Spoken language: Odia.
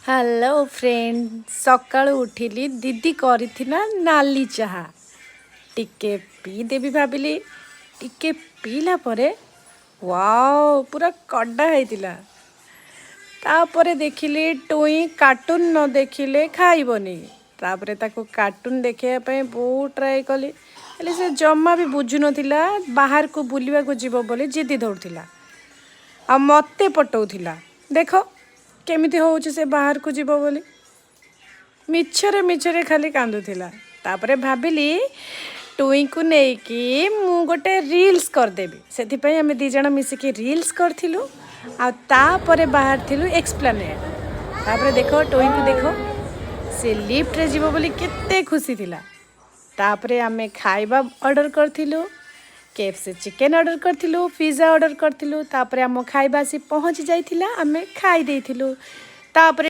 ହ୍ୟାଲୋ ଫ୍ରେଣ୍ଡ, ସକାଳୁ ଉଠିଲି। ଦିଦି କରିଥିଲା ନାଲି ଚାହା। ଟିକେ ପିଇଦେବି ଭାବିଲି। ଟିକେ ପିଇଲା ପରେ ୱାଓ, ପୁରା କଡ଼ା ହେଇଥିଲା। ତାପରେ ଦେଖିଲି ଟୁଇଁ କାର୍ଟୁନ୍ ନ ଦେଖିଲେ ଖାଇବନି। ତାପରେ ତାକୁ କାର୍ଟୁନ୍ ଦେଖିବା ପାଇଁ ବହୁତ ଟ୍ରାଏ କଲି, ହେଲେ ସେ ଜମା ବି ବୁଝୁନଥିଲା। ବାହାରକୁ ବୁଲିବାକୁ ଯିବ ବୋଲି ଜିଦି ଧରୁଥିଲା ଆଉ ମୋତେ ପଟଉଥିଲା। ଦେଖ କେମିତି ହେଉଛି, ସେ ବାହାରକୁ ଯିବ ବୋଲି ମିଛରେ ମିଛରେ ଖାଲି କାନ୍ଦୁଥିଲା। ତାପରେ ଭାବିଲି ଟୁଇଁକୁ ନେଇକି ମୁଁ ଗୋଟେ ରିଲ୍ସ କରିଦେବି। ସେଥିପାଇଁ ଆମେ ଦୁଇ ଜଣ ମିଶିକି ରିଲ୍ସ କରିଥିଲୁ ଆଉ ତାପରେ ବାହାରିଥିଲୁ ଏକ୍ସପ୍ଲାନେଡ଼। ତାପରେ ଦେଖ, ଟୁଇଁକୁ ଦେଖ, ସେ ଲିଫ୍ଟରେ ଯିବ ବୋଲି କେତେ ଖୁସି ଥିଲା। ତାପରେ ଆମେ ଖାଇବା ଅର୍ଡ଼ର କରିଥିଲୁ। କେଏଫସି ଚିକେନ୍ ଅର୍ଡ଼ର କରିଥିଲୁ, ପିଜ୍ଜା ଅର୍ଡ଼ର କରିଥିଲୁ। ତାପରେ ଆମ ଖାଇବା ଆସି ପହଞ୍ଚି ଯାଇଥିଲା, ଆମେ ଖାଇ ଦେଇଥିଲୁ। ତାପରେ